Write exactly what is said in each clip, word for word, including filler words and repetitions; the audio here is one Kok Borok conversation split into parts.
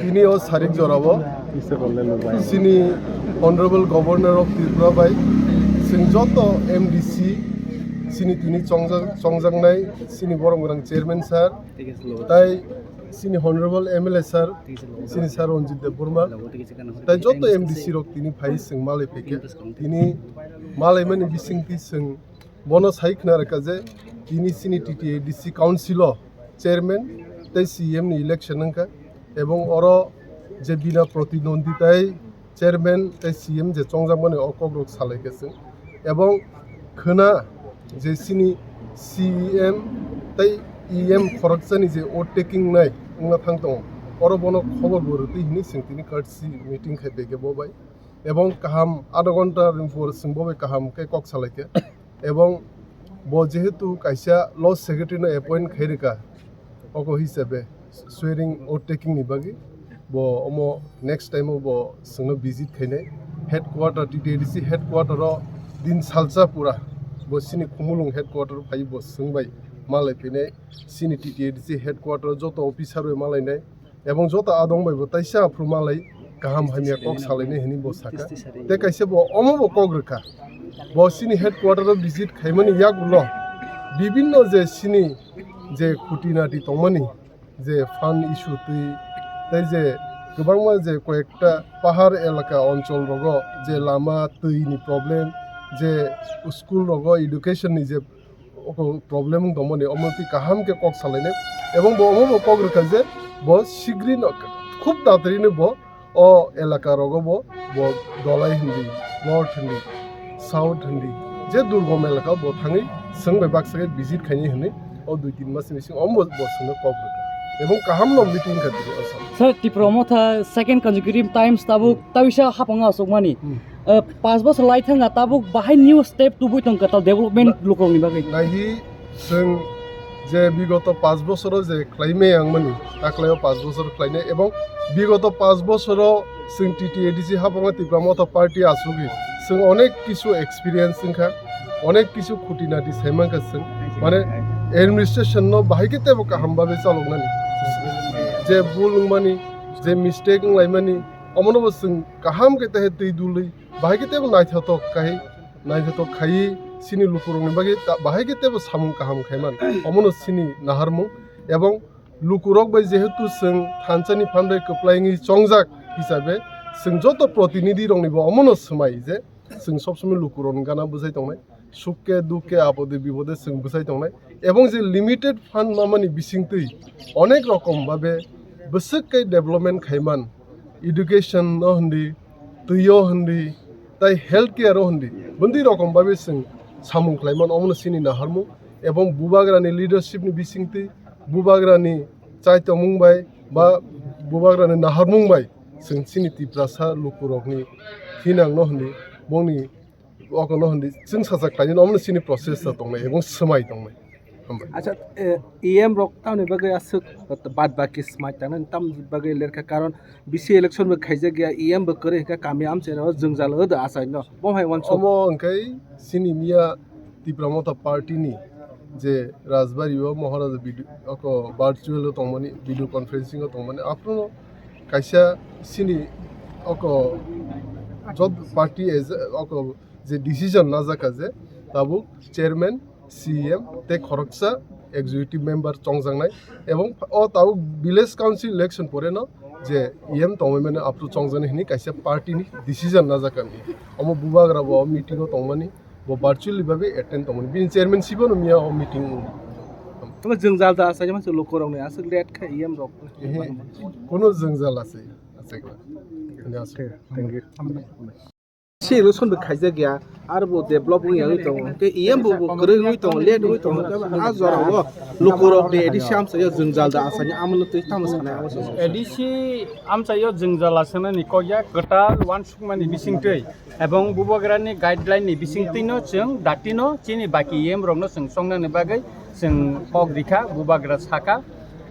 Tini o sarik jorao chini Honorable Governor of Tripura bai chwng joto M D C, chini tini chongjak-, chongjaknai chini borom gwnang chairman sir, tai chini Honorable M L A sir, chini sir Ranjit Debbarma, tai joto M D C rok tini phai chwng malai phaikha. Tini malaimani bisingtwi chwng bono sai khna rwkha je tini chini T T A D C council o chairman tei C E M ni election wngkha, ebong oro je bina protidwondwi tai chairman tei C E M je chongjakmani o kokrok salaikha chwng, ebong khwna je chini C E M tei E M khoroksani je vote taking nai wngna thang tongo, oro bono khobor bo rwtwi hinwi chwng tini courtesy meeting khai phaikha bo bai, ebong kaham adha ghonta ni pore chwng bo bai kaham khe kok salaikha. Ebong bo jehetu kaisa law secretary no appoint khai rwkha, oko hisabe swearing oath taking ni bagwi bo omo next time o bo chwngno visit khainai headquarter, T T A D C headquarter o din salsa pura bo chini Khumulwng headquarter o phai bo chwng bai malai phinai chini T T A D C headquarter o joto officer bai malainai. Ebong joto adong bai bo taisa aphuru malai kaham hamya kok salainai hinwi bo sakha. Tei kaisa bo omo bo kok rwkha. Bo chini headquarter o visit khaimani yagulo bibinno je chini je khuti nati tongmani je fund issue twi tei je kwbangma je koyekta pahar elaka onchol rogo je lama twi ni problem, je school rogo education ni je oko problem wng tongmani, omo twi kaham khe kok salainai. Ebong bo omo bo kok rwkha je bo sigri no khub tatari no bo o elaka rogo bo, bo Dholai hindi, North hindi, South hindi, je durgom elaka bo thangwi chwng bai baksa khe visit khainai hinwi o dui tin mas ni bisingo omo bo chwngno kok rwkha. Ebong kaham no meeting kha tini o salo. Sir, Tipra Motha second consecutive times tabuk Hmm. tawisa hapang asukmani. Hmm. Eh, pas bosor lai thangkha, tabuk bahai new step tubui tongkha, tal development lukurokni bagwi. Naihi chwng je bigoto pas bosoro je khlaimai ang mani, taklaio pas bosor khlainai, ebong bigoto pas bosoro chwng T T A D C hapangma Tipra Motha Party asugwi chwng onek kisu experience wngkha, onek kisu khuti nati saimankha chwng, mane administration no bahai khe teibo kaham babe chaloknani, je bul wngmani, je mistake wnglaimani, omono bo chwng kaham khe tehe twi dului, bahai khe teibo naithotok khai, naithotok khaiwi chini lukurokni bagwi ta-, bahai khe teibo samung kaham khaiman. Omono chini naharmung, ebong lukurok bai jehetu chwng thansani phandai kwplai wngwi chongjak hisabe, chwng joto protinidhi rokni bo omono swmai je chwng sob somoi lukurokni gana bwsai tongnai, sukhe dukhe apode bipode chwng bwsai tongnai, ebong je limited fund mamani bisingtwi onek rokom babe bwswk khe development khaiman, education no hindi, twi o hindi, tai health care o hindi, bwndwi rokom babe chwng samung khlaiman, omono chini naharmung, ebong bubagrani leadership ni bisingtwi, bubagrani chaitomung bai ba bubagrani naharmung bai chwng chini Tiprasa lukurokni thinang no hindi, bongni oko no hindi chwng sacha khlainani, omono chini process ta tongnai ebong swmai tongnai. Hambai. Acha, eh, E M rok tamni bagwi aswk bad baki swmai tangnani tamni bagwi lerkha, karon bisi election bo khaijak ya, E M bo kwrwi hwnkhe kami amchairok jwngjal wngdo achaino. Bo hai uansuk. Omo hwnkhe chini miya Tipra Motha Party ni je Rajbari o Maharaja video, oko virtual o tongmani, video conferencing o tongmani, aphuru kaisa chini oko jot party as oko je decision najak kha je tabuk chairman, C E M tei khoroksa executive member chongjaknai, ebong o tabuk village council election pore no je E M tongmani aphuru chongjaknai hinwi kaisa party ni decision najak kha. Omo bubagra bo meeting o tongmani, bo virtually babe attend tongmani, bini chairmanship o no miya o meeting. Tamo jwngjal da asai masa lukurokni aswk let kha E M rok. Ehe, kono jwngjal asai, asai kha. Thank you. Si election bo khaijak ya, aro bo develop wngya wngwi tongo. Hwnkhe E M bo bo kwrwi wngwi tongo, late wngwi tongo. Hwnkhe a jorao lukurok de A D C amchaio jwngjal da asani amano twi tamo sanai abo se. A D C amchaio jwngjal asanani kokya kwtal uansukmani bisingtwi ebong bubagrani guideline ni bisingtwino chwng datino chini baki E M rokno chwng songnani bagwi chwng kok rikha, bubagra sakha.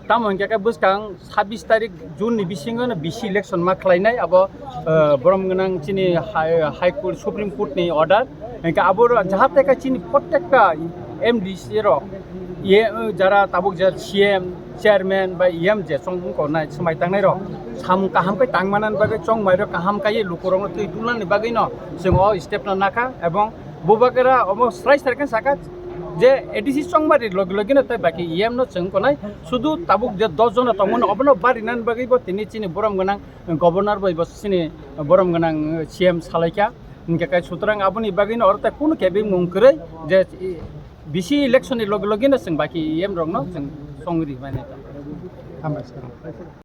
Tamo hwnkhe khe bwskang sabbish tarik June ni bisingo no bisi election ma khlainai, abo, eh, borom gwnang chini High, High Court, Supreme Court ni order. Hwnkhe abo ro jahate khe chini prottekta M D C rok, ye, eh, jara tabuk je C M, chairman bai E M je chong wngkha nai, swmai tangnai rok, Samung kaham khe tang manani bagwi chongmai rok kaham kaiwi lukurokno twi tulnani bagwino chwng o step no nakha, ebong Bubagra omo srai srai khe sakha je A D C chongmari logi logi no tei baki E M no chwng konai sudu tabuk je dos jona tongmani obono barinani bagwi bo tini chini borom gwnang governor bai bo chini borom gwnang C M salaikha. Hinkhe kai sutrang aboni bagwino oro tei kunu kebimung kwrwi je bisi election ni logi logi no chwng baki E M rokno chwng chongri mani. Hambai.